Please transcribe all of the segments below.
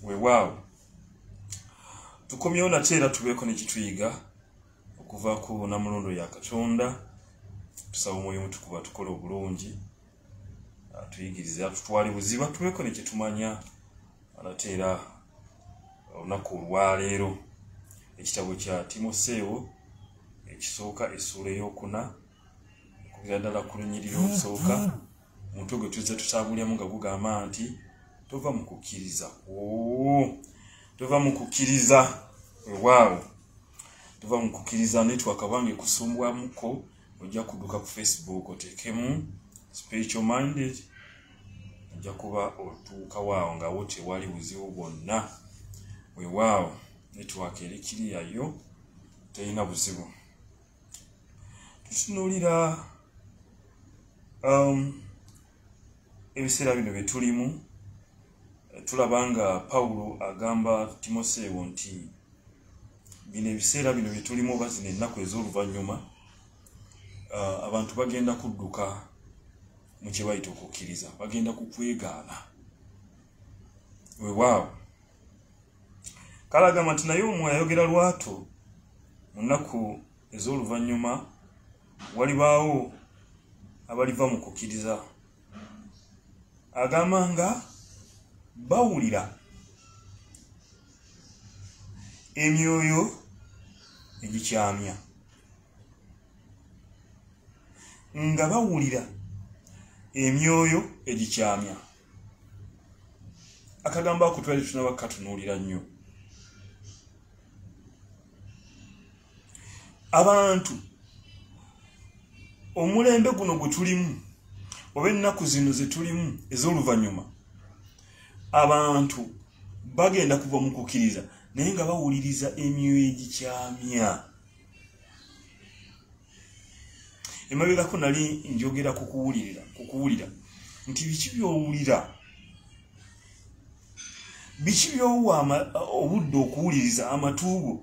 Weewaawo tukomyewo nate era tubeeko ne kituyiga okuva ku namulondo ya Katonda. Tusaba Omwoyo Omutukuvu atukole obulungi, atuyigirize, atutwale buziba, tubeeko ne kyetumanya nate era olunaku olwaleero. Ekitabo kya Timoseewo ekisooka essuula ey'okuna okuviira ddala ku lunyiriri olusooka, omutwe gwe tuzze tutambuliramu nga gugamba nti tova mu kukkiriza. Tova mu kukkiriza. Weewaawo tova mu kukkiriza. Network bange kusumbwamuko, ojja kudduka ku Facebook oteekemu Spiritual Minded, ojja kuba otuuka waawo nga wo tewali buzibu bwonna. Weewaawo network eri kiriyayo, terina buzibu. Tutunuulira ebiseera bino bye tulimu, tulaba nga Pawulo agamba Timoseewo nti bino ebiseera bino bye tulimu oba zino ennaku ez'oluvannyuma, abantu bagenda kudduka mu kye bayita okukkiriza, bagenda kukwegaana. Weewaawo kale agamba nti naye omwoyo ayogera lwatu, mu nnaku ez'oluvannyuma walibaawo abaliva mu kukkiriza. Agamba nga bawulira emyoyo egikyamya, nga bawulira emyoyo egikyamya. Akagambo ako twali tunaba katunuulira nnyo. Abantu omulembe guno gwe tulimu oba ennaku zino ze tulimu ez'oluvannyuma, abantu bagenda kuva mu kukkiriza naye nga bawuliriza emyoyo egikyamya. Emabegako nali njogera ku kuwulira nti biki by'owulira, biki by'owa obudde okuwuliriza, amatu go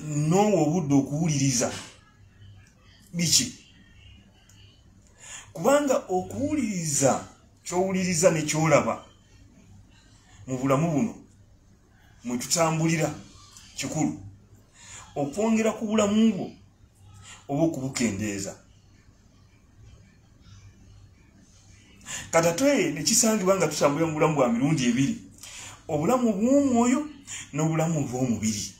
n'owa obudde okuwuliriza biki? Kubanga okuwuliriza ky'owuliriza ne ky'olaba mu bulamu buno mwe tutambulira kikulu okwongera ku bulamu bwo oba okubukendeeza. Kati ate ne kisangibwa nga tutambulira mu bulamu bwa mirundi ebiri, obulamu obw'omwoyo n'obulamu obw'omubiri.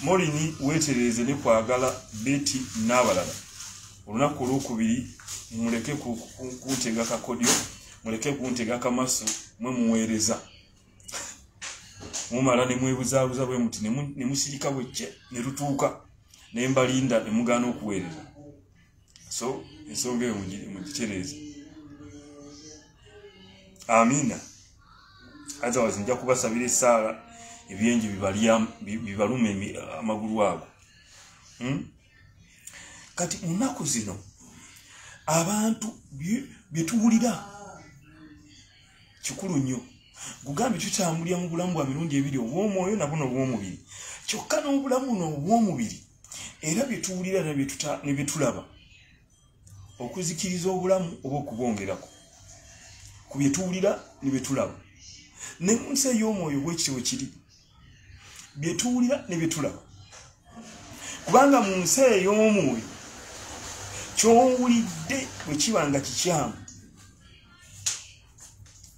Morini weetereeze ne kwagala Betty n'abalala. Olunaku olwokubiri muleke kuntega kakodyo, muleke kuntega kamaso, mwe muweereza. Mumala ne mwebuzaabuza bwe muti ne musirika bwekye ne lutuuka ne mbalinda ne mugaana okuweereza. So ensonga eyo mugitereeze. Amiina. Otherwise nja kubasabira essaala ebyengi bibalume amagulu ago. Kati mu nnaku zino abantu bye tuwulira kikulu nnyo. Nkugambye tutambulira mu bulamu bwa mirundi ebiri, obw'omwoyo na buno obw'omubiri. Kyokka n'obulamu buno obw'omubiri era bye tuwulira ne bye tulaba okuzikiriza obulamu oba okubwongerako ku bye tuwulira ne bye tulaba. Ne mu nsi ey'omwoyo bwe kityo bwe kiri, bye tuwulira ne bye tulaba. Kubanga mu nsi ey'omwoyo ky'owulidde bwe kiba nga kikyamu,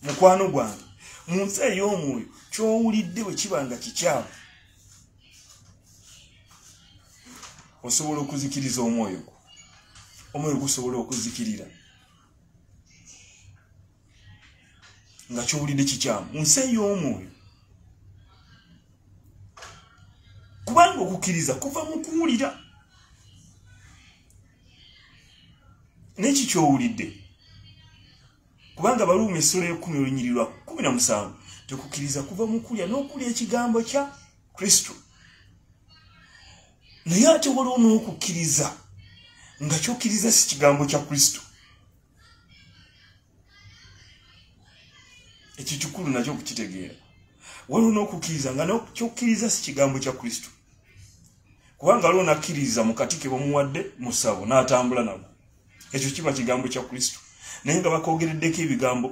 mukwano gwange, mu nsi ey'omwoyo ky'owulidde bwe kiba nga kikyamu, osobola okuzikiriza omwoyo gwo. Omwoyo gusobola okuzikirira nga ky'owulidde kikyamu mu nsi ey'omwoyo. Kubanga okukkiriza kuva mu kuwulira. N'eki ky'owulidde, kubanga Abaruumi essula y'ekumi olunyiriri lwa 17, tekukkiriza kuva mu kulya n'okulya ekigambo kya Kristo. Naye ate waliwo n'okukkiriza nga ky'okkiriza si kigambo kya Kristo. Ekyo kikulu nakyo okukitegeera. Waliwo n'okukkiriza nga ky'okkiriza si kigambo kya Kristo. Kubanga waliwo n'akkiriza mu kati ke bamuwadde musawo n'atambula nagwo. Ekyo kiba kigambo kya Kristo. Naye nga bakwogereddeko ebigambo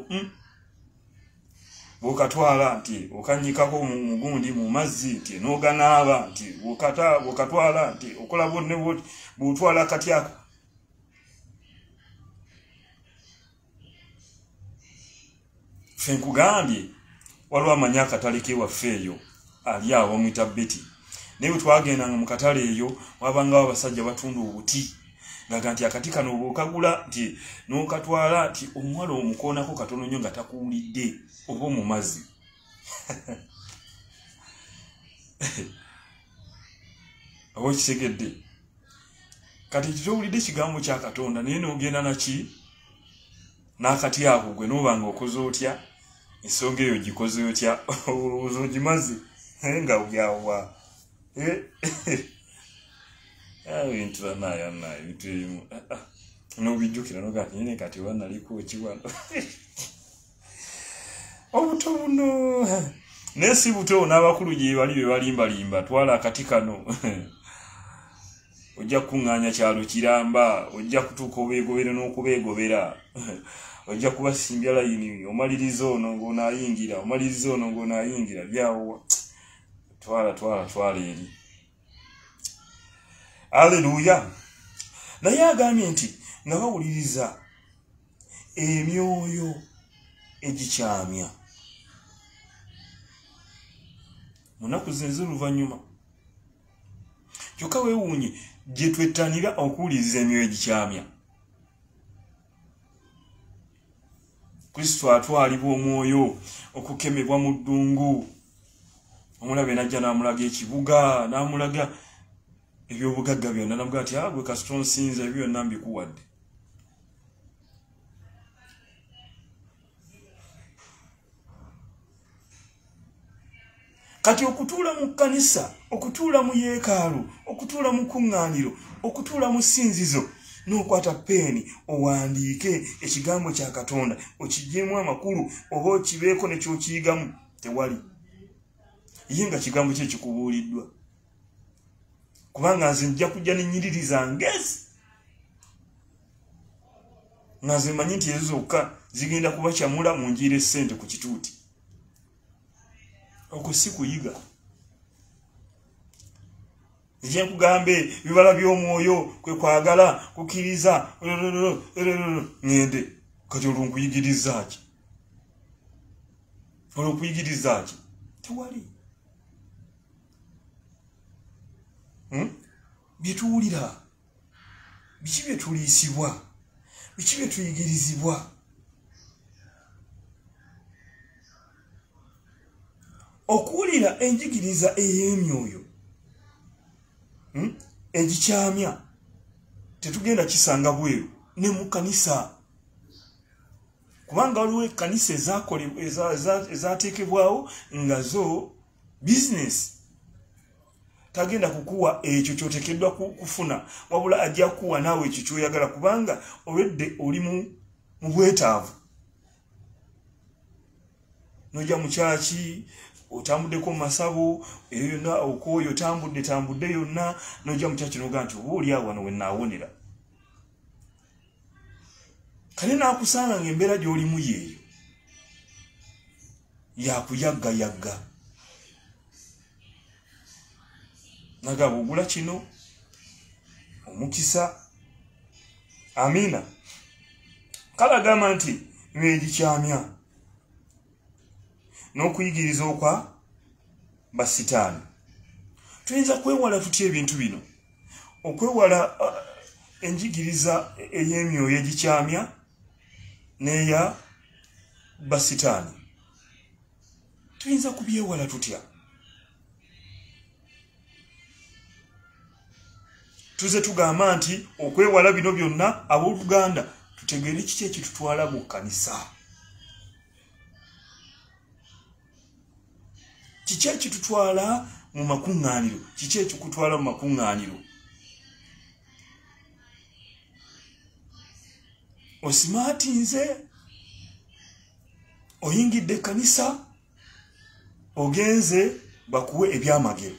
bw'okatwala nti okanyikako mu gundi mu mazzi nti n'oganaaba nti bw'okatwala nti okola bwonne bwoti bw'otwala akati ako. Ffe nkugambye waliwo amanyi akatale k'ewaffe eyo ali awo bamuyita Betty, naye bwe twagendanga mu katale eyo wabangawo abasajja batunda obuti ngaga nti akati kano bw'okagula nti n'okatwala nti omuwala omukoonako katono nnyo nga takuwulidde oba mu mazzi. Oba okitegedde? Kati kitowulidde ekigambo kya Katonda, naye n'ogenda naki n'akati ako gwe n'oba nga okoze otya, ensonga eyo gikoze otya, olowooza ogimaze nga byawa ebintu banaye anaye ebintu ebimu n'obijjukira noga nti nyine kati oba naliko ki wano obuto buno, naye si buto, n'abakulu gye bali be balimbalimba, twala akati kano ojja kukuŋŋaanya kyalo kiramba, ojja kutuuka obeegobera n'okubeegobera, ojja kubasimbya layini, omaliriza ono ng'onaayingira, omaliriza ono ng'onaayingira, byawowa, twala twala twala eri. Aleluya! Naye agambye nti nga bawuliriza emyoyo egikyamya mu nnaku zino ez'oluvannyuma. Kyokka weewuunye gye twettanira okuwuliriza emyoyo egikyamya. Kristo atwalibwa omwoyo okukemebwa mu ddungu, omulabe najja n'amulaga ekibuga, n'amulaga ebyobugagga byonna, namugaa nti gwe kasita onsinza ebyo byonna mbikuwadde. Kati okutuula mu kkanisa, okutuula mu yeekaalu, okutuula mu kuŋŋaaniro, okutuula mu ssinzizo n'okwata peeni owandiike ekigambo kya Katonda okigyemu amakulu oba okibeeko ne kyokiyigamu, tewali. Ye nga kigambo ki ekikubuuliddwa? Kubanga nze nja kujja n'ennyiriri zange ezi nga nze mmanyi nti ezo zokka zigenda kubakyamula mu njiira essente ku kituuti. Okwo si kuyiga. Nje nkugambe ebibala by'omwoyo kwe kwagala, kukkiriza, ŋŋende. Kati olwo nkuyigiriza ki? Olwo nkuyigiriza ki? Tewali. Bye tuwulira biki? Bye tuliisibwa biki? Bye tuyigirizibwa? Okuwulira enjigiriza ey'emyoyo egikyamya tetugenda kisanga bweru ne mu kkanisa, kubanga waliwo ekkanisa ezateekebwawo nga zo bizinesi. Tagenda kukuwa ekyo kyoteekeddwa kufuna, wabula ajja kukuwa naawe ekyo kyoyagala, kubanga olwedde oli mu bwetaavu. Nojja mu kyaki, otambuddeko mu masabo eyo yonna, okwoyo otambudde tambudde yonna, nojja mu kyaki nogaa nti oba oli awo wano wenaawonera. Kale naakusanga nga embeera gy'olimu yeeyo yakuyaggayagga, nagaba ogula kino omukisa. Amiina. Kale agamba nti emyoyo egikyamya n'okuyigiriza okwa basitaani. Tuyinza kwewala tutya ebintu bino? Okwewala enjigiriza ey'emyoyo egikyamya n'eya basitaani, tuyinza kubyewala tutya? Tuze tugamba nti okwewala bino byonna, abooluganda, tutegeere kiki ekitutwala mu kkanisa, kiki ekitutwala mu makuŋŋaaniro, kiki ekikutwala mu makuŋŋaaniro. Osimaatinze, oyingidde ekkanisa, ogenze bakuwe ebyamagero,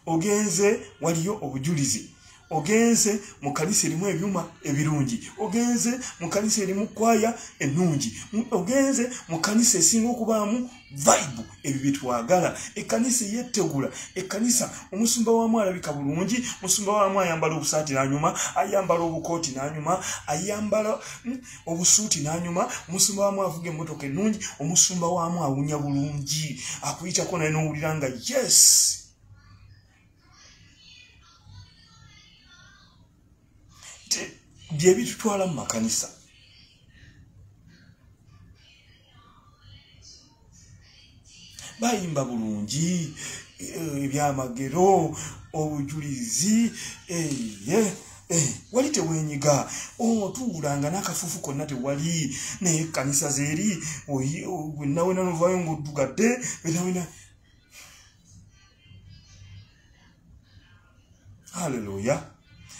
ogenze waliyo obujulizi, Ogenze mu kanisa erimu ebyuma ebirungi, ogenze mu kanisa erimu kwaya ennungi, ogenze mu kanisa esinga okubaamu vibe, ebyo byetwagala. Ekkanisa eyettegula, ekkanisa omusumba waamu alabika bulungi, omusumba waamu ayambala obusaati n'anyuma, ayambala obukooti n'anyuma, ayambala obusuuti n'anyuma, omusumba waamu avuga emmotoka ennungi, omusumba waamu awunya bulungi, akuyitako naye n'owulira nga yes. Bye bitutwala mu makanisa. Bayimba bulungi, ebyamagero, obujulizi, wali tewenyiga, otuulanga n'akafuufu konna tewali, naye ekkanisa zeeri, wenna wena novaayo ng'oddugadde, wena wena. Haleluya.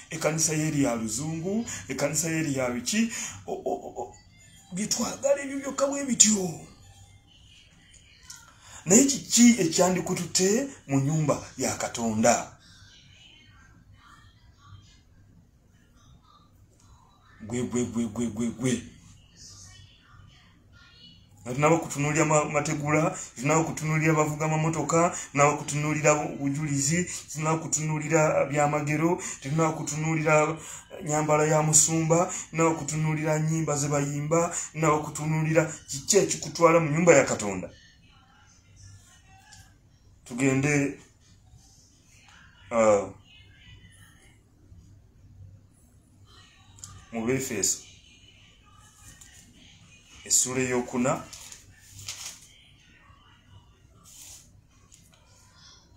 Ekkanisa yeri ya luzungu, ekkanisa yeri ya biki, byetwagala ebyo byokka bwe bityo. Naye kiki ekyandikututte mu nnyumba ya Katonda? Gwe gwe gwe gwe gwe gwe. Tunaba kutunuulira mategula, tunaba kutunuulira bavuga mamotoka, tunaba kutunuulira bujulizi, tunaba kutunuulira byamagero, tunaba kutunuulira nyambala ya musumba, tunaba kutunuulira nnyimba ze bayimba, tunaba kutunuulira kiki ekikutwala mu nnyumba ya Katonda. Tugende mu Befeso essula ey'okuna,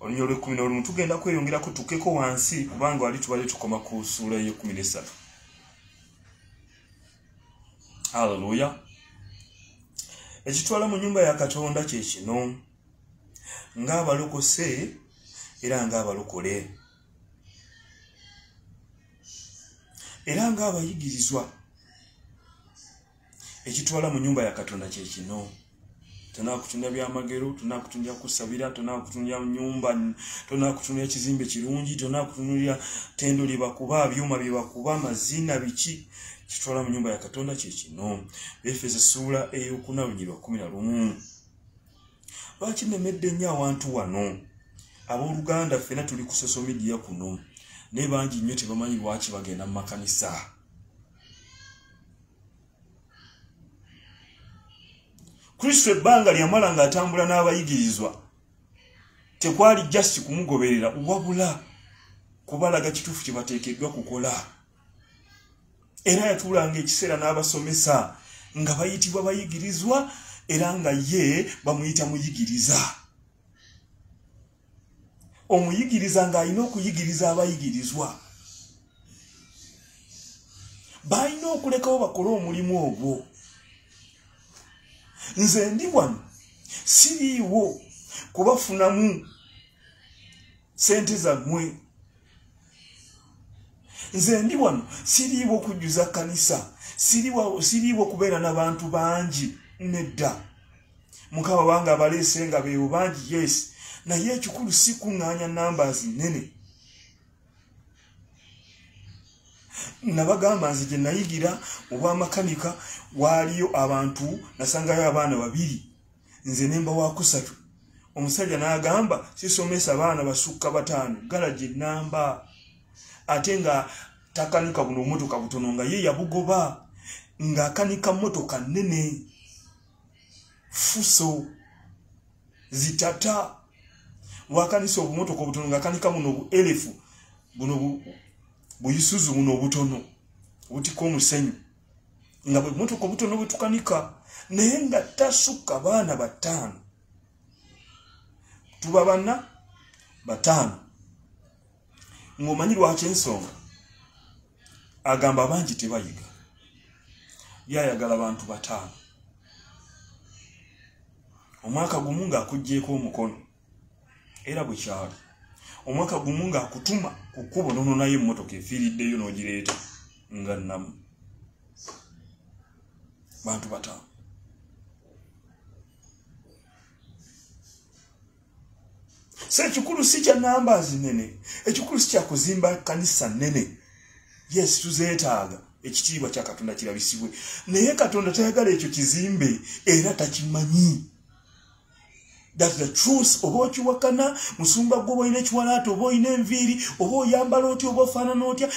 olunya olw'ekkumi n'olumu. Tugenda kweyongerako tukkeko wansi kubanga wali tubadde tukoma ku ssuula ey'ekkumi n'essatu. Haleluya. Ekitwala mu nnyumba ya Katonda kye kino, ng'abalokose era ng'abalokole era ng'abayigirizwa. Ekitwala mu nnyumba ya Katonda kye kino. Tonakutunira byamagero, tonakutunira kusabira, tonakutunira nyumba, tonakutunira kizimbe kirungi, tonakutunira tendo lye bakuba, byuma bye bakuba, mazina biki. Kitwala mu nnyumba ya Katonda kye kino. Efeso ssuula ey'okuna olunyiriri lwa 11. Lwaki nnemedde nnyo awantu wano? Abooluganda ffenna tuli ku social media kuno, naye bangi nnyo tebamanyi lwaki bagenda mu makanisa. Kristo ebbanga lyamala ng'atambula n'abayigirizwa tekwali just kumugoberera, wabula kubalaga kituufu kye bateekeddwa kukola. Era yatuulanga ekiseera n'abasomesa nga bayitibwa bayigirizwa, era nga ye bamuyita muyigiriza. Omuyigiriza ng'alina okuyigiriza abayigirizwa. Balina okulekawo bakole omulimu ogwo. Nze ndi wano siriiwo kubafunamu sente zammwe. Nze ndi wano siriiwo kujjuza kkanisa, siriiwo kubeera n'abantu bangi, nedda. Mukama wange abaleese nga beebo bangi, yes, naye ekikulu si kuŋŋaanya numbers nnene. Nabagamba nze gye nayigira obwamakanika waaliyo abantu, nasangayo abaana babiri, nze ne mba wakusatu. Omusajja n'agamba sisomesa baana basukka 5, galagi namba, ate nga takanika buno obumotoka butono nga ye yabugoba, ng'akanika mmotoka nnene, fuso zitata. Wakanisa obumotoka obutono ng'akanika buno bu elefu, buno buyisuzu buno obutono obutikka omusenyu, nga bwe bumotoka obutono bwe tukanika, naye nga tasukka baana 5. Tuba 4 5. Ng'omanyi lwaki ensonga? Agamba bangi tebayiga, yayagala bantu 5. Omwaka gumu ng'akuggyeeko omukono, era bwe kyali. Omwaka gumu ng'akutuma ku kkubo n'ononayo emmotoka efiiriddeyo n'ogireeta nga nnamu. Bantu 5. So ekikulu si kya numbers nene, ekikulu si kya kuzimba kanisa nene. Yes, tuzeetaaga ekitiibwa kya Katonda kirabisibwe, naye Katonda tayagala ekyo kizimbe era takimanyi. That's the truth. Oba okiwakana, musumba gwe oba olina ekiwalaata, oba olina enviiri, oba oyambala otya, oba ofaanana otya,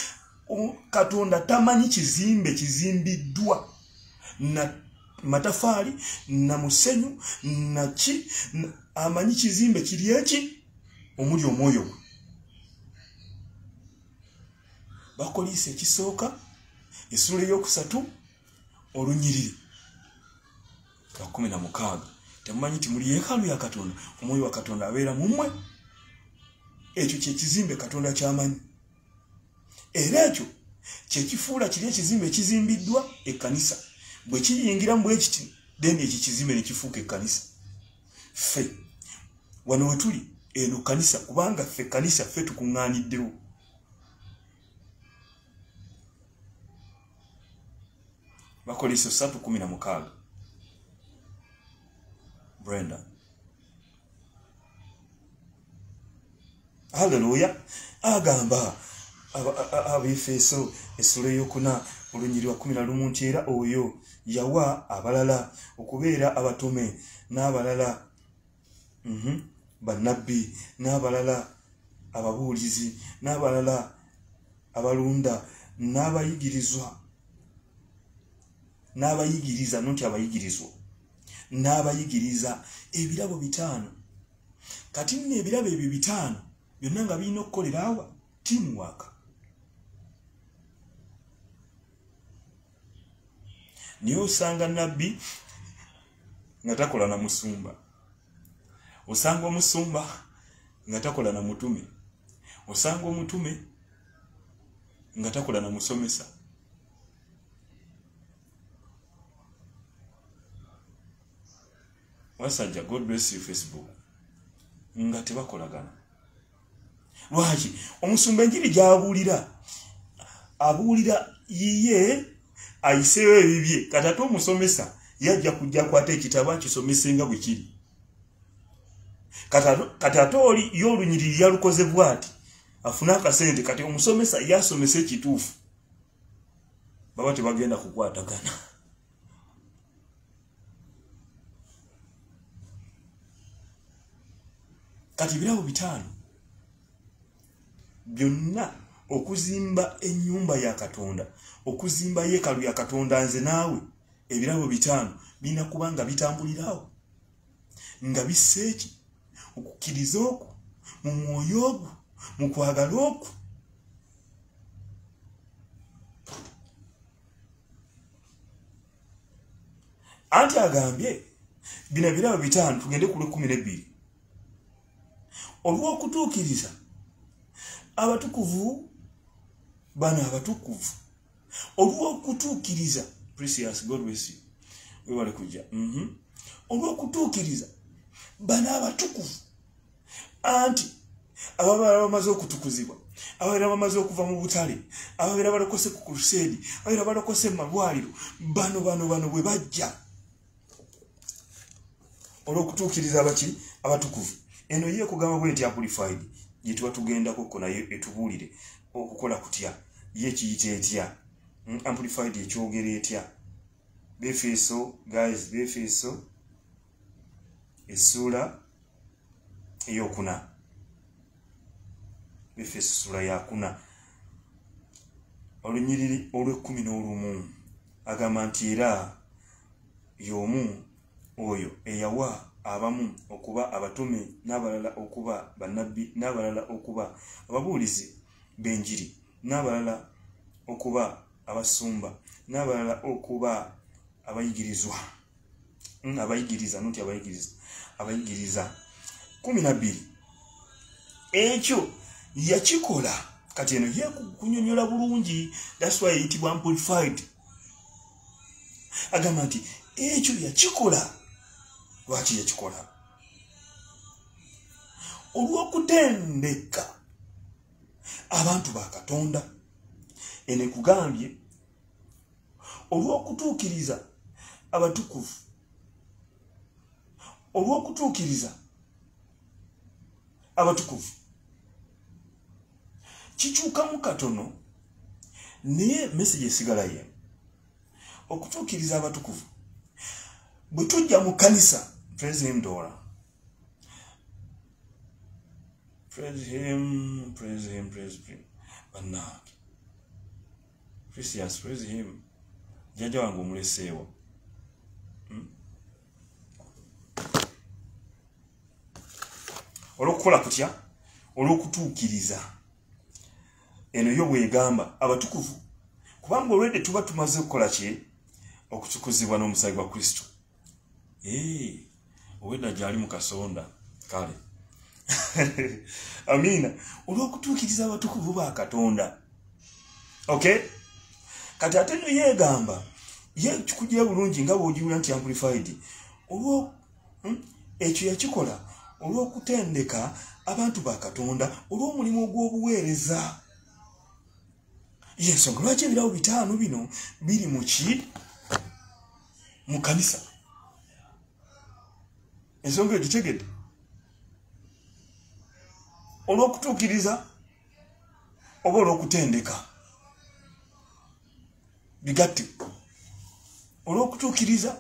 Katonda tamanyi kizimbe kizimbiddwa na matafaali na musenyu na ki. Amanyi kizimbe kiri eki omuli omwoyo gwe. Bakoliisa ekisooka essuula 3 olunyiriri lwa 16. Temumanyi nti muli yeekaalu ya Katonda, omwoyo wa Katonda abeera mu mmwe? Ekyo kye kizimbe Katonda ky'amanyi, era ekyo kye kifuula kiri ekizimbe ekizimbiddwa ekkanisa. Bwe kiyingiramu bwe kiti, then ekyo kizimbe ne kifuuka ekkanisa. Ffe wano we tuli eno kkanisa, kubanga ffe kkanisa, ffe tukuŋŋaaniddewo. Bakoliso 3:16. Brenda. Hallelujah. Agamba Abefeso essula 4 olunyiriri lwa 11 nti era oyo yawa abalala okubeera abatume n'abalala bannabbi n'abalala ababuulizi n'abalala abalunda n'abayigirizwa, n'abayigiriza, nti abayigirizwa n'abayigiriza ebirabo 5. Kati nno ebirabo ebyo 5 byonna nga birina okukolera awa teamwork. Naye osanga nabbi nga takola na musumba, osanga omusumba nga takola na mutume, osanga omutume nga takola na musomesa. Wasajja, God bless you Facebook, nga tebakolagana. Lwaki? Omusumba enjiri gy'abuulira, abuulira yiye ayiseewo ebibye. Kati ate omusomesa yajja kujja akwata ekitabo akisomese nga bwe kiri. Kati ate oli ye olunyiriri yalukoze bw'ati, afune akasente. Kati omusomesa yasomesa ekituufu, baba tebagenda kukwatagana. Kati ebirabo 5 byonna okuzimba ennyumba ya Katonda, okuzimba yeekaalu ya Katonda, nze naawe, ebirabo 5 birina kuba nga bitambulirawo, nga bissa eki okukkiriza okwo mu mwoyo ogwo, mu kwagala okwo. Anti agambye bino ebirabo 5, tugende ku 12. Olw'okutuukiriza abatukuvu bano abatukuvu, olw'okutuukiriza, Precious, God bless you, webale kujja. Olw'okutuukiriza bano abatukuvu, anti ababeera bamaze okutukuzibwa, ababeera bamaze okuva mu butale, ababeera balokose ku crusade, ababeera balokose mu malwaliro, bano bano bano bwe bajja olw'okutuukiriza abaki abatukuvu. Eno ye kugamba bweti amplified gye tuba tugendako ko naye etubuulire okukola kutya, ye kiyita etya amplified, ekyogera etya. Befeso guys, Befeso essuula 4, Befeso essuula 4 olunyiriri olw'11 agamba nti era y'omu oyo eyawa abamu okuba abatume n'abalala okuba bannabbi n'abalala okuba ababuulizi b'enjiri n'abalala okuba abasumba n'abalala okuba abayigirizwa, abayigiriza, nti abayigiriza, abayigiriza 12. Ekyo yakikola. Kati eno ye kunyonyola bulungi, that's why eyitibwa amplified. Agamba nti ekyo yakikola. Lwaki yakikola? Olw'okutendeka abantu ba Katonda. Eno ekugambye olw'okutuukiriza abatukuvu, olw'okutuukiriza Abatukuvu. Kikyukamu katono, naye message esigala ye. Okutuukiriza abatukuvu. Bwe tujja mu kkanisa, praise him Dora. Praise him, praise him, praise him. Bannange. Precious, praise him. Jjajja wange omuleseewa. Olw'okukola kutya? Olw'okutuukiriza. Eno yo bw'egamba abatukuvu. Kubanga olwedde tuba tumaze okukola ki? Okutukuzibwa n'omusaayi gwa Kristo. Owedda gy'ali mu kasonda. Kale. Amina. Olw'okutuukiriza abatukuvu ba Katonda. Okay? Kati ate no yeegamba, ye kikugira bulungi nga bw'ogiwulira nti amplified. Olwo ekyo yakikola olw'okutendeka abantu ba Katonda olw'omulimu ogw'obuweereza. Yensonga lwaki ebirabo bitaano bino biri mu ki? Mu kanisa. Ensonga eyo gitegedde. Olw'okutuukiriza oba olw'okutendeka. Bigatte. Olw'okutuukiriza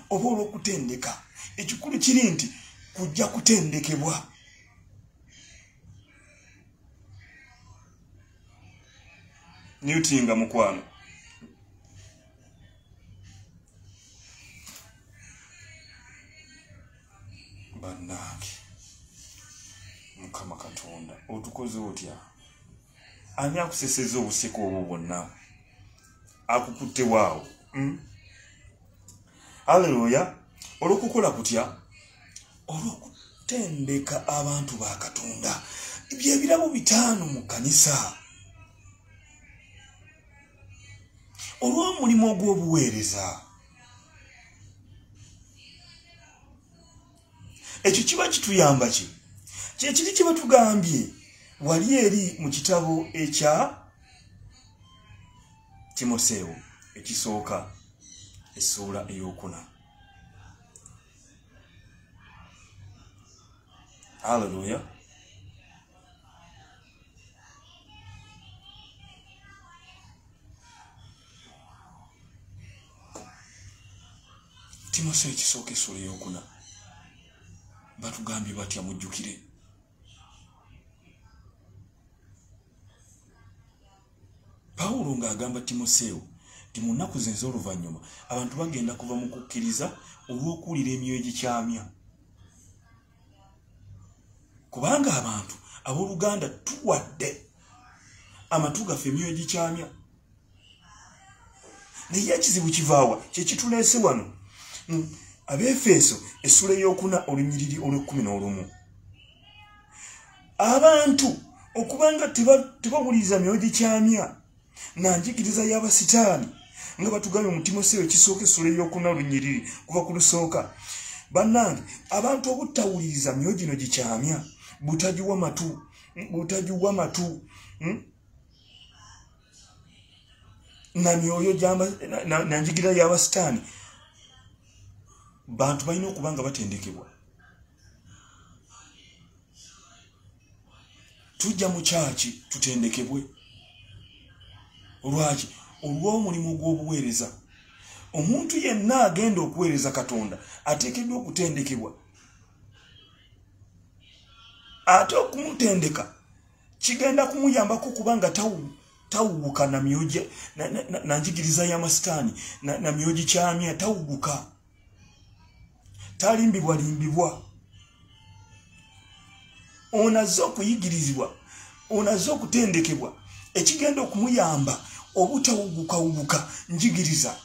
oba olw'okutendeka. Ekikulu kiri nti kujja kutendekebwa. Newtinga mukwano. Bannange. Mukama Katonda, otukoze otya? Ani akusesezza obuseko obwo bwonna? Akukutte waawo. Hallelujah. Olw'okukola kutya? Olw'okutendeka abantu ba Katonda. Bye birabo bitaano mu kkanisa. Olw'omulimu ogw'obuweereza. Ekyo kiba kituyamba ki? Kye kiri kye batugambye wali eri mu kitabo ekya Timoseewo ekisooka essuula ey'okuna. Hallelujah. Timoseewo ekisooka essuula ey'okuna. Batugambye batya mujjukire. Pawulo ng'agamba Timoseewo nti mu nnaku ze ez'oluvannyuma abantu bagenda kuva mu kukkiriza olw'okuwulira emyoyo egikyamya. Kubanga abantu abooluganda tuwadde amatu gaffe emyoyo egikyamya. Naye ekizibu kivaawa kye kituleese wano. Abeefeso essula ey'okuna olunyiriri olw'ekkumi n'olumu. Abantu okubanga tebawuliriza myoyo gikyamya na njigiriza y'abasitaani nga batugambye mu Timoseewo ekisooka essula ey'okuna olunyiriri kuva ku lusooka. Bannange abantu obutawuliriza myoyo gino gikyamya butagiwa matu na myoyo na njigiriza y'abasitaani. Bantu balina okuba nga batendekebwa. Tujja mu kyaki tutendekebwe. Olwaki? Olw'omulimu ogw'obuweereza. Omuntu yenna agenda okuweereza Katonda ateekeddwa okutendekebwa. Ate okumutendeka kigenda kumuyambako kubanga tawuguka na myoyo na njigiriza y'amasitaani na myoyo gikyamya tawuguka. Talimbibwa limbibwa. Ono azze okuyigirizibwa, ono azze okutendekebwa, ekigenda okumuyamba obutawugukawuguka njigiriza.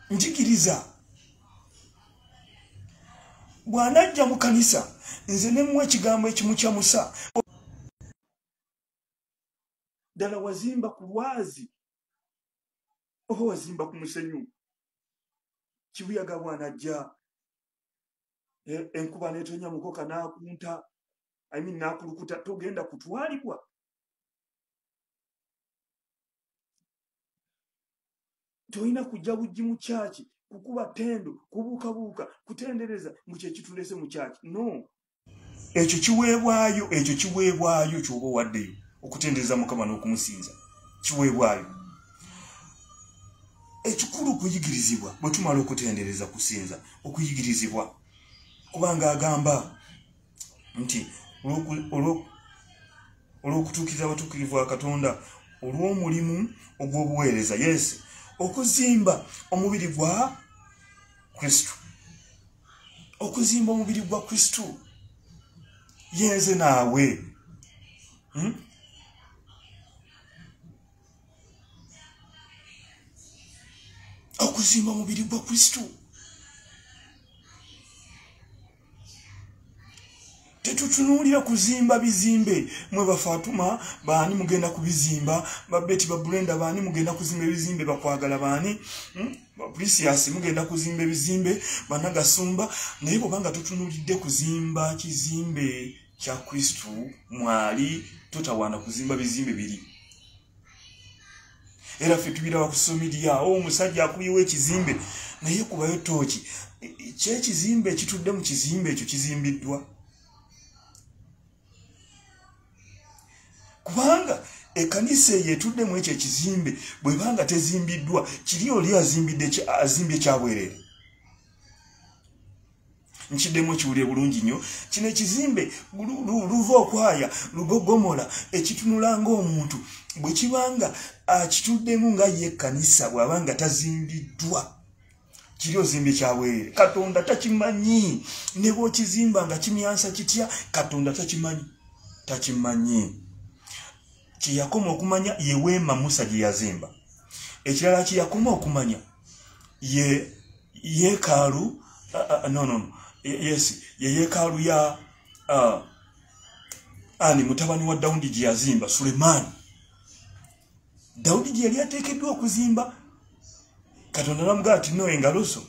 Njigiriza. Bw'anajja mu kanisa, nze ne mmuwa ekigambo ekimukyamusa. Ddala wazimba ku lwazi oba wazimba ku musenyu? Kibuyaga bw'anajja enkuba n'etonya mukoka n'akunta, I mean n'akulukuta, togenda kutwalibwa. Tolina kujja bujji mu kyaki kukuba ttendo, kubuukabuuka, kutendereza mu kyekitulese mu kyaki. No, ekyo kiweebwayo, ekyo kiweebwayo ky'oba owaddeyo okutendereza Mukama n'okumusinza, kiweebwayo. Ekikulu kuyigirizibwa. Bwe tumala okutendereza, kusinza, okuyigirizibwa, kubanga agamba nti olw'okutuukiriza abatuukirivu ba Katonda olw'omulimu ogw'obuweereza, yes, okuzimba omubiri gwa Kristo, okuzimba omubiri gwa Kristo, yenze naawe. Okuzimba omubiri gwa Kristo. Tetutunuulira kuzimba bizimbe. Mwe ba Fatuma baani mugenda kubizimba, ba Betty, ba Brenda baani mugenda kuzimba ebizimbe, bakwagala baani, ba Precious mugenda kuzimba ebizimbe, banagasumba. Naye bwobanga tutunuulidde kuzimba kizimbe kya Kristo, mwali totawaana kuzimba bizimbe biri. Era ffe tubiraba ku social media, omusajja akubyewo ekizimbe, naye kubayo tooki, kyekizimbe ekitudde mu kizimbe ekyo kizimbiddwa? Kubanga ekkanisa eyo etudde mu ekyo ekizimbe bwebanga tezimbiddwa, kiri oli azimbye kyabwereere. Nkiddemu ekiwulire bulungi nnyo. Kino ekizimbe luva okwaya lugogomola ekitunula ng'omuntu, bwe kibanga akituddemu nga ye ekkanisa, bw'abanga tazimbiddwa, kiri ozimbye kyabwereere. Katonda takimanyi. Ne bw'okizimba nga kimyansa kitya, Katonda takimanyi, takimanyi. Kyeyakoma okumanya ye weema Musa gye yazimba. Ekirala kyeyakoma okumanya ye yeekaalu, no, yes, ye yeekaalu ya ani mutabani wa Dawudi gye yazimba, Sulemaani. Dawudi gye yali ateekeddwa okuzimba, Katonda namugamba nti no, engalo zo,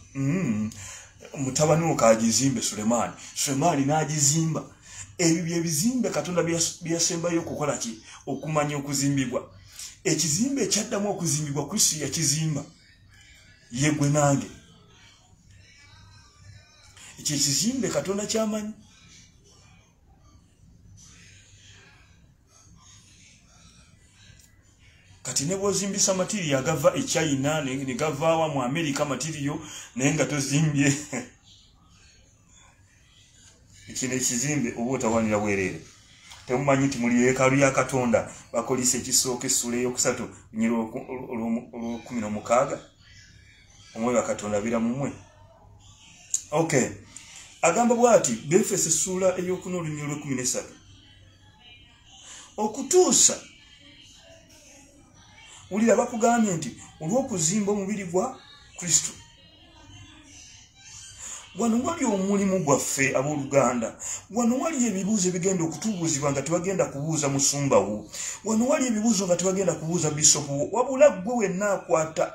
mutabani wo kagizimbe Sulemaani. Sulemaani n'agizimba. Ebyo bye bizimbe Katonda byasembayo okukola ki? Okumanya okuzimbibwa. Ekizimbe ekyaddamu okuzimbibwa, Kristo yakizimba, ye gwe nange. Ekyo ekizimbe Katonda kyamanyi. Kati ne bw'ozimbisa matiriyo agava e China ne gavaawa mu Amerika, matiriyo, naye nga tozimbye kino ekizimbe, oba otawanira bwereere. Temumanyi nti muli yeekaalu ya Katonda? Bakolisa ekisooka essula eyokusatu nyira olw'olwekumi n'omukaaga. Omwoyo wa Katonda abeera mu mmwe. Okay, agamba bw'ati, Befeso essuula ey'okuna olunyiriri olw'e13, okutuusa, wulira, bakugambye nti olw'okuzimba omubiri gwa Kristo. Wano wali omulimu gwaffe, abooluganda. Wano wali ebibuuzo ebigenda okutubuuzibwa nga tebagenda kubuuza musumba wo. Wano wali ebibuuzo nga tebagenda kubuuza bisopu wo, wabula ggwe wenna akwata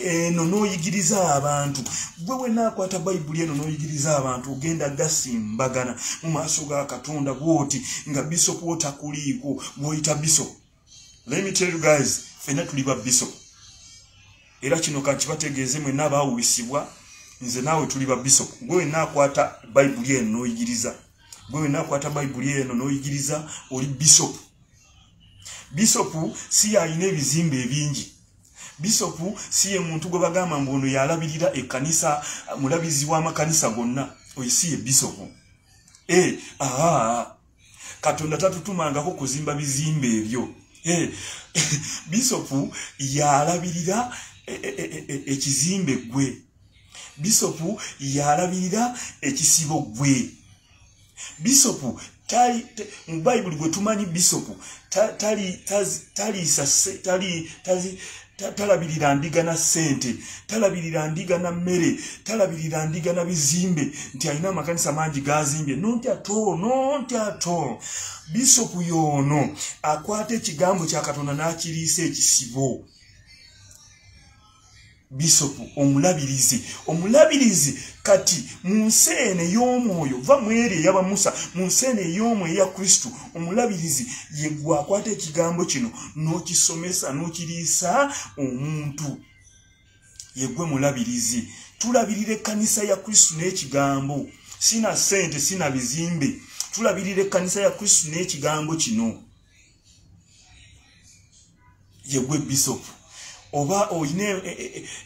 eno n'oyigiriza abantu. Gwe wenna akwata Bayibuli eno n'oyigiriza abantu, ogenda gasimbagana mu maaso ga Katonda bwoti nga bisopu wo takuliiko bw'oyita bisopu. Let me tell you guys, ffenna tuli ba bisopu. Era kino kankibategeeze mwenna abaawubisibwa, nze naawe tuli ba bisopu. Gwe wenna akwata Bayibuli eno n'oyigiriza, gwe wenna akwata Bayibuli eno n'oyigiriza, oli bisopu. Bisopu si yalina ebizimbe ebingi. Bisopu si ye muntu gwe bagamba mbu ono yalabirira ekkanisa, mulabizi w'amakanisa gonna. Oyo si ye bisopu. Aa, Katonda tatutumangako kuzimba bizimbe ebyo. Bisopu yalabirira ekizimbe gwe. Bisopu yalabirira ekisibo gwe. Bisopu tali mu Bayibuli gwe tumanyi, bisopu taliisa tali talabirira ndiga na ssente, talabirira ndiga na mmere, talabirira ndiga na bizimbe nti alina amakanisa mangi gazimbye. Not at all, not at all. Bisopu y'ono akwata ekigambo kya Katonda n'akiriisa ekisibo. Bisopu omulabirizi, omulabirizi. Kati mu nsi eno ey'omwoyo, va mu eri eyaba Musa, mu nsi eno ey'omwoyo eya Kristo, omulabirizi ye gwe akwata ekigambo kino n'okisomesa n'okiriisa omuntu. Yegwe mulabirizi. Tulabirira ekkanisa ya Kristo n'ekigambo. Sina ssente, sina bizimbe. Tulabirira ekkanisa ya Kristo n'ekigambo kino. Yegwe bishop. Oba oyine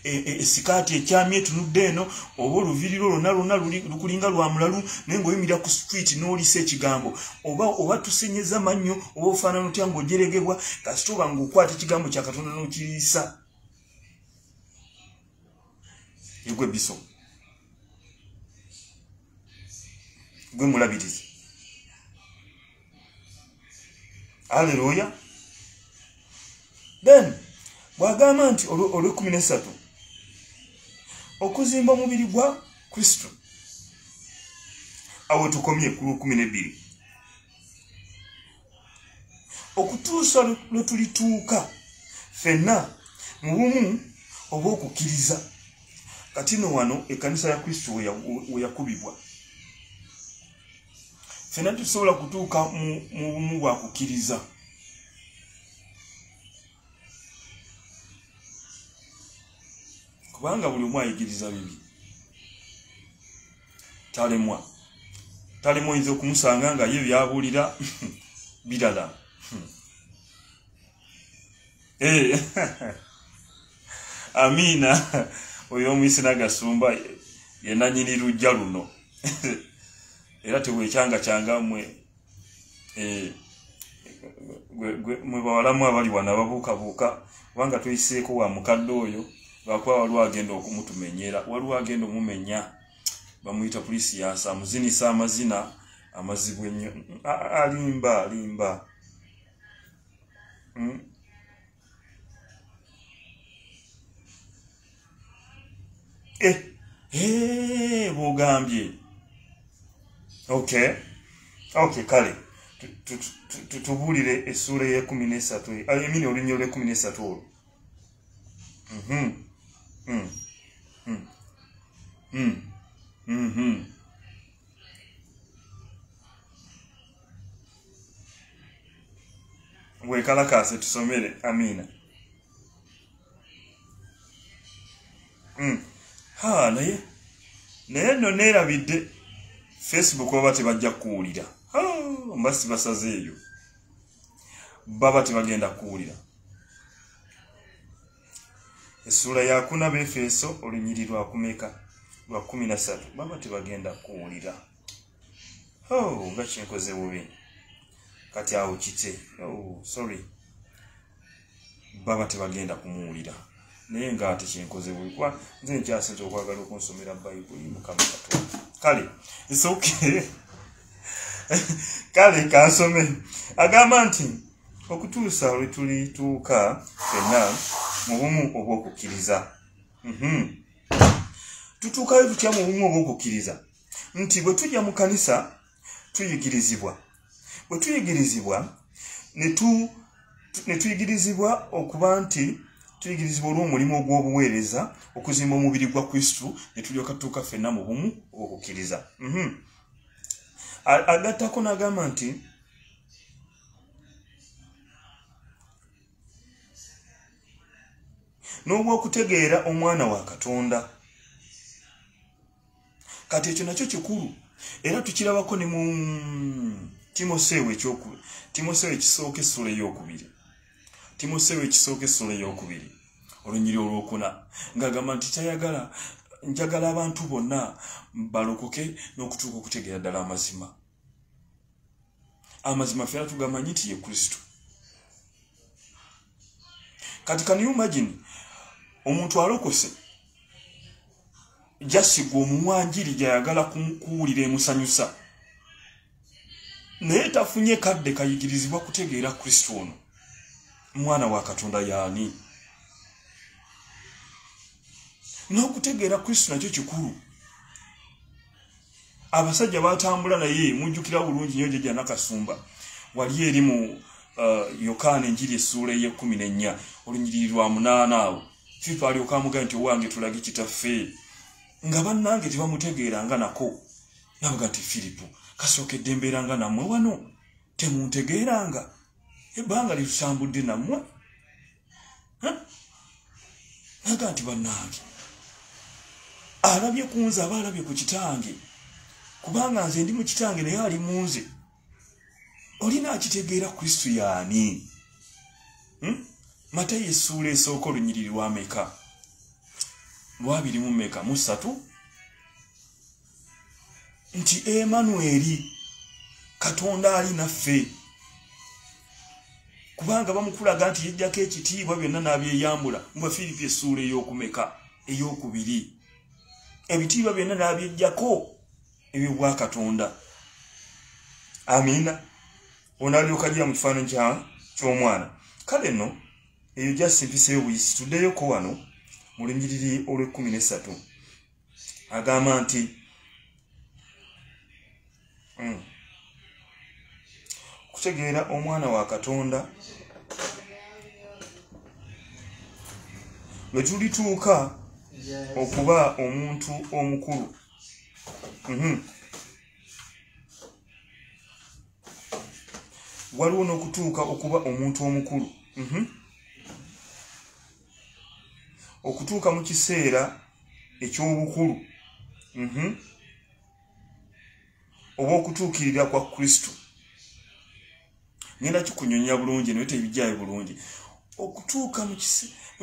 esikaati ekyamye etunudde eno, oba oluviiriro lwonna lwonna lukulinga lwa mulalu, naye ng'oyimirira ku street n'olisa ekigambo, oba tusenyeza mannyo, oba ofaanana otya ng'ojeregebwa, kasita oba ng'okwata ekigambo kya Katonda n'okiriisa. Yegwe bishop. Gwe mulabirizi. Hallelujah. Then bw'agamba nti olw'ekumi n'essatu okuzimba omubiri gwa Kristo. Awo tukomye ku lw'ekumi n'ebbiri. Okutuusa lwe tulituuka ffenna mu bumu obw'okukkiriza. Kati nno wano ekkanisa ya Kristo we yakubibwa. Ffenna tusobola kutuuka mu bumu bwa kukkiriza. Kubanga buli omu ayigiriza bibi. Talemwa. Talemwa oyinza okumusanga nga ye by'abuulira birala. Amina. Oyo omuyise n'agasumba ye nannyini luggya luno. Era teweekyangakyanga mmwe mwe bawalamu abali wano ababuukabuuka, kubanga tuyiseeko wa mukadde oyo, lwakuba waliwo agenda okumutumenyera, waliwo agenda omumenya, bamuyita Pulisiyaasi, amuzinisa amazina amazibu ennyo. Alimba, alimba. Bw'ogambye. Okay. Okay, kale. Tubuulire essuula ey'ekumi n'essatu, emini olunyiriri olw'ekumi n'essatu olwo. Weekalakaase tusomere. Amiina. Ha, naye nno neerabidde Facebook baba tebajja kuwulira. Mba sibasazeeyo. Baba tebagenda kuwulira. Essuula ya kuna Befeso olunyiriri lwa kumeka lwa 13. Baba tebagenda kuwulira. Oh, nga kinkoze bubi. Kati awo kite. Oh, sorry. Baba tebagenda kumuwulira. Naye nga ate kinkoze bubi kuba nze nkyasinze okwagala okunsomera Bayibuli Mukama Katonda. Kale, it's okay. Kale kansome. Agamba nti okutuusa lwe tulituuka ffenna mu bumu obw'okukkiriza. Tutuukayo tutya mu bumu obw'okukkiriza? Nti bwe tujja mu kanisa tuyigirizibwa. Bwe tuyigirizibwa ne tuyigirizibwa okuba nti tuyigirizibwa olw'omulimu ogw'obuweereza okuzimba omubiri gwa Kristo ne tulyoka tutuuka ffenna mu bumu obw'okukkiriza. Agattako n'agamba nti n'obw'okutegeera omwana wa Katonda. Kati ekyo nakyo kikulu era tukirabako ne mu Timoseewo ekisooka essula ey'okubiri. Timoseewo ekisooka essula ey'okubiri olunyiriri olwokuna ng'agamba nti kyayagala njagala abantu bonna balokoke n'okutuuka okutegeera ddala amazima. Amazima ffenna tugamanyi nti ye Kristo. Kati can you imagine omuntu alokose jasigwa omuwanjiri gy'ayagala kuwulira emusanyusa, naye tafunye kadde kayigirizibwa kutegeera Kristo ono mwana wa Katonda y'ani. N'okutegeera Kristo nakyo kikulu. Abasajja batambula naye mujjukira bulungi nnyo jjajja Nakasumba wali eri mu Yokaana enjiri essuula ey'ekkumi n'ennya olunyiriri lwa 8 awo. Firipo alyoka amugamba nti owange tulage kitaffe, nga bannange tebamutegeeranga nako. Nabaga nti Firipo kasookedde mbeeranga nammwe wano temuntegeeranga, ebbanga lye tutambudde nammwe. Naga nti bannange Alabye ku nze aba alabye ku kitange, kubanga nze ndi mu kitange naye ali mu nze. Olina akitegeera Kristo y'ani? Matayo essuula esooka olunyiriri lwa meka? Lwabiri mu meka? Mu ssatu. Nti Emanueri, Katonda ali naffe. Kubanga bamukulaga nti yejjako ekitiibwa byonna n'abyeyambula mu Bafiripi essuula ey'okumeka? Ey'okubiri. Ebitiibwa byonna n'abyejjako eby'obwakatonda. Amiina. Onalyoka ajja mu kifaananyi ky'omwana. Kale nno eyo jasimpiseyo buyisi. Tuddeyoko wano mu lunyiriri olw'e13. Agamba nti okutegeera omwana wa Katonda lwe tulituuka okuba omuntu omukulu. Waliwo n'okutuuka okuba omuntu omukulu. Okutuuka mu kiseera eky'obukulu oba okutuukirira kwa Kristo. Ngenda kikunyonyola bulungi naye tebijjayo bulungi. Okutuuka mu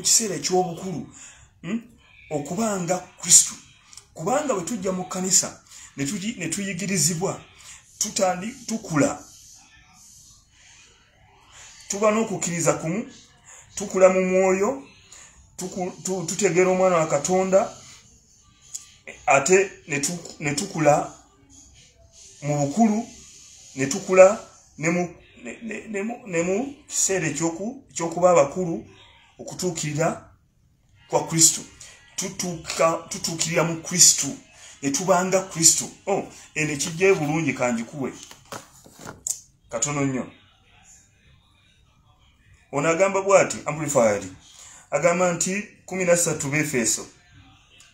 kiseera eky'obukulu, okubanga Kristo. Kubanga bwe tujja mu kkanisa ne tuyigirizibwa, tukula. Tuba n'okukkiriza kumu, tukula mu mwoyo, tutegeera omwana wa Katonda, ate ne tukula mu bukulu, ne tukula ne mu kiseera eky'okuba abakulu, okutuukirira kwa Kristo. Tutuukirira mu Kristo, ne tubanga Kristo. Eno ekijjayo bulungi kanjikuwe katono nnyo. Ono agamba bw'ati, Amplified, agamba nti 13 Befeso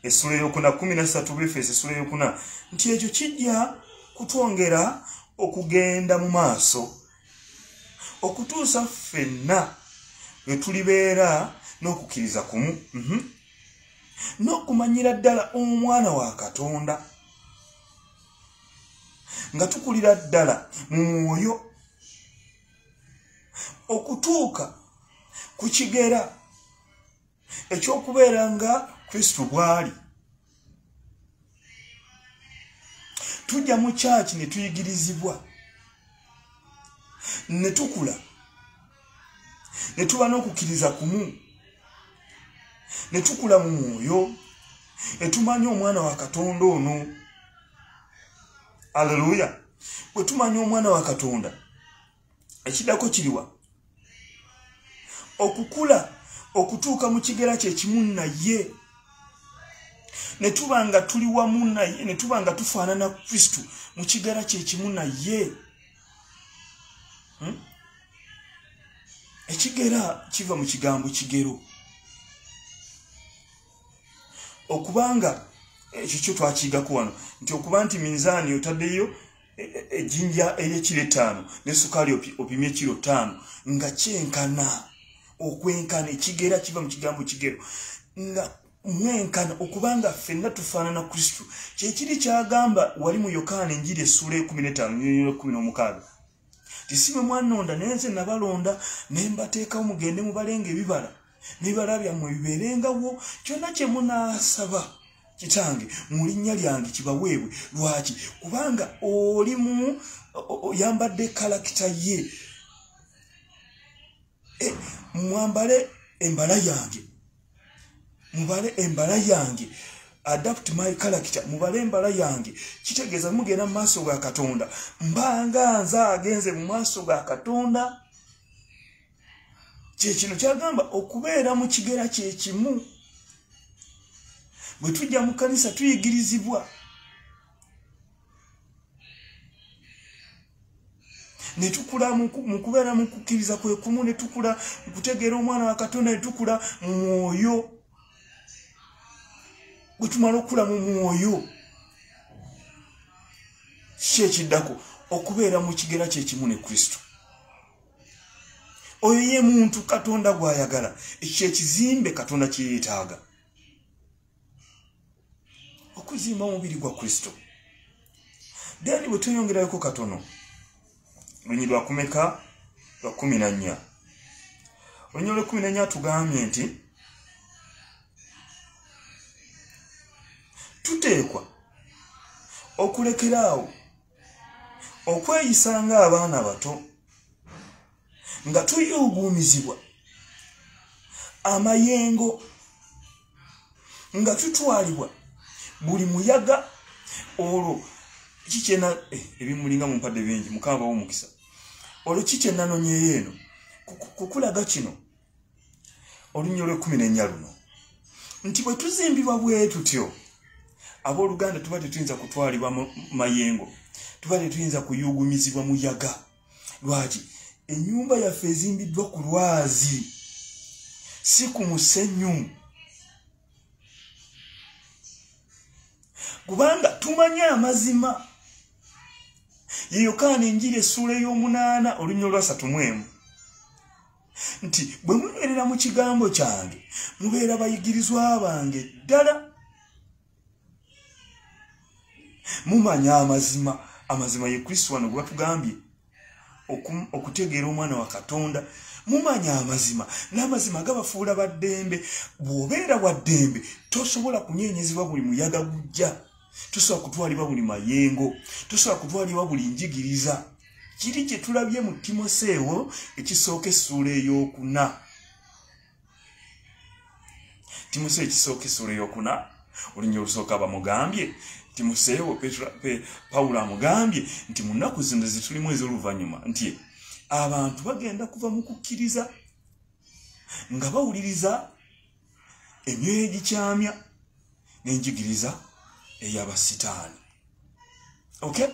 essula ey'okuna, 13 Befeso essula ey'okuna, nti ekyo kijja kutwongera okugenda mu maaso okutuusa ffenna lwe tulibeera n'okukkiriza kumu, n'okumanyira ddala omwana wa Katonda, nga tukulira ddala mu mwoyo okutuuka ku kigera ekyokubeera nga Kristo bw'ali. Tujja mu kyaki ne tuyigirizibwa, ne tukula, ne tuba n'okukkiriza kumu, ne tukula mu mwoyo, ne tumanya omwana wa Katonda ono. Alleluya. Bwe tumanya omwana wa Katonda, ekiddako kiriwa? Okukula okutuuka mu kigera kye kimu naye, ne tuba nga tuli wamu naye, ne tuba nga tufaanana Kristo mu kigera kye kimu naye. Ekigera kiva mu kigambo kigero. Okubanga ekyo kyo twakiyigako wano nti okuba nti minzaani otaddeyo ejjinja ery'ekiro 5 ne sukaali opimye kiro 5 nga kyenkana okwenkana. Ekigera kiva mu kigambo kigero, nga mwenkana, okubanga ffenna tufaanana Kristo. Kyekiri kyagamba wali mu Yokaana Enjiri essuula 15:16, nti si mwe mwannonda naye nze nabalonda ne mbateekawo mugende mubalenga ebibala, n'ebibala byammwe bibeerengawo, kyonna kye munaasaba kitange mu linnya lyange kibaweebwe. Lwaki? Kubanga oli mu oyambadde kalakita ye. Mwambale embala yange, mubale embala yange, adapt my character, mubale embala yange. Kitegeeza mugenda mu maaso ga Katonda, mbanga nze agenze mu maaso ga Katonda. Kye kino kyagamba okubeera mu kigera kye kimu. Bwe tujja mu kkanisa tuyigirizibwa, ne tukula mu kubeera mu kukkiriza kwe kumu, ne tukula mu kutegeera omwana wa Katonda, ne tukula mu mwoyo. Bwe tumala okukula mu mwoyo, kiki ekiddako? Okubeera mu kigera kye kimu ne Kristo. Oyo ye muntu Katonda gw'ayagala. Ekyo ekizimbe Katonda kye yeetaaga. Okuzimba omubiri gwa Kristo. Then bwe tweyongerayoko katono, lunyi lwa kumeka? Lwa 14. Olunyi lwa 14 tugambye nti tuteekwa okulekeraawo okweyisa ng'abaana bato, nga tuyuuguumizibwa amayengo, nga tutwalibwa buli muyaga. Olwo kikyena ebimulinga mumpadde bingi, Mukama bawo omukisa. Olwo kikyenanonyeyo eno kukulaga kino olunyo lwe14 luno, nti bwe tuzimbibwa bwe tutyo, abooluganda, tuba tetuyinza kutwalibwa mayengo, tuba tetuyinza kuyuugumizibwa muyaga. Lwaki? Ennyumba yaffe ezimbiddwa ku lwazi, si ku musenyu, kubanga tumanye amazima. Ye Yokaana Enjiri essuula 8 olunyo lwa 31 nti bwe munywerera mu kigambo kyange mubeera bayigirizwa bange ddala, mumanya amazima. Amazima ye Kristo wano gwe batugambye okutegeera omwana wa Katonda. Mumanya amazima, n'amazima gabafuula baddembe. Bw'obeera wa ddembe tosobola kunyeenyezebwa buli muyaga gujja, tosobola kutwalibwa buli mayengo, tosobola kutwalibwa buli njigiriza. Kiri kye tulabye mu Timoseewo ekisooka essuula 4. Timoseewo ekisooka essuula 4, olunnya olusooka bamugambye Timoseewo, Pawulo amugambye nti mu nnaku zino zetulimu ez'oluvannyuma nti abantu bagenda kuva mu kukkiriza nga bawuliriza emyoyo egikyamya n'enjigiriza ey'abasitaani. Okay?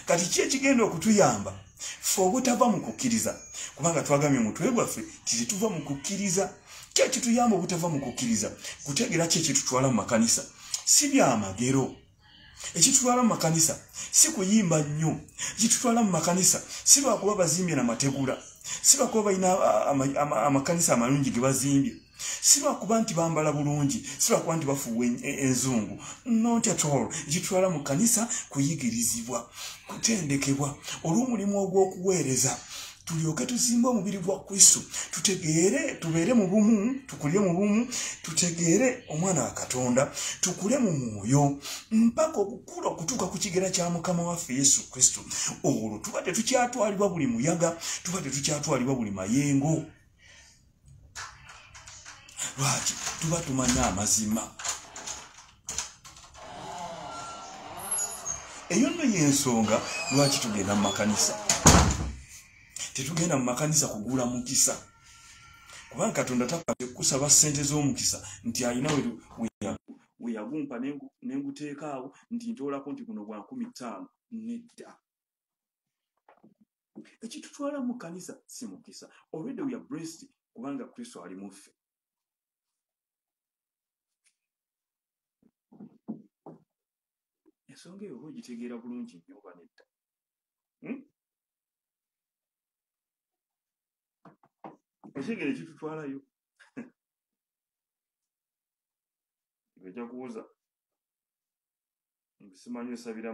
Kati ki ekigenda okutuyamba ffe obutava mu kukkiriza? Kubanga twagambye mutwe gwaffe titetuva mu kukkiriza. Ki ekituyamba obutava mu kukkiriza? Kutegeera ki ekitutwala mu makanisa. Si byamagero. Ekitutwala mu makanisa si kuyimba nnyo. Ekitutwala mu makanisa si lwakuba bazimbye na mategula, si lwakuba balina amakanisa amalungi ge bazimbye, si lwakuba nti bambala bulungi, si lwakuba nti bafuuwa enzungu. Not at all. Ekitutwala mu kanisa kuyigirizibwa, kutendekebwa olw'omulimu ogw'okuweereza, tulyoke tuzimbe omubiri gwa Kristo, tutegeere, tubeere mu bumu, tukulire mu bumu, tutegeere omwana wa Katonda, tukule mu mwoyo mpaka okukula okutuuka ku kigera kya Mukama waffe Yesu Kristo. Olwo tuba tetukyatwalibwa buli muyaga, tuba tetukyatwalibwa buli mayengo. Lwaki? Tuba tumanya amazima. Eyo nno y'ensonga lwaki tugenda mu makanisa. Tetugenda mu makanisa kugula mukisa, kubanga Katonda takusaba ssente z'omukisa nti alina we yagumpa nenguteekaawo nti ntoolako nti guno gwa 5000. Nedda. Ekitutwala mu kanisa si mukisa. Already we are blessed kubanga Kristo ali mu ffe. Ensonga eyo oba ogitegeera bulungi nnyo oba nedda? Ekigere kitutwalayo. Ojja kubuuza simanyi osabira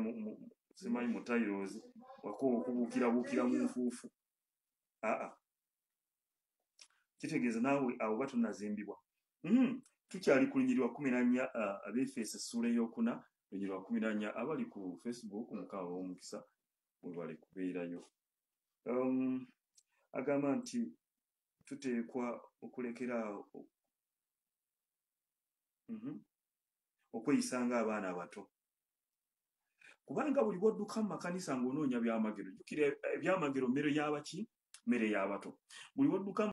simanyi mu tairozi wako okubuukirabuukira mu nfuufu. Aa, kitegeeza naawe awo batunazimbibwa. Tukyali ku lunyiri lwa 14, Abeefeso essuula 4, lunyiri lwa 14. Abali ku Facebook, Mukama w'omukisa, mwebale kubeerayo. Agamba nti tuteekwa okulekera okweyisa ng'abaana abato, kubanga buli bw'odduka mu makanisa ng'onoonya byamagero, jjukira ebyamagero mmere y'abaki? Mmere y'abato. Buli bw'odduka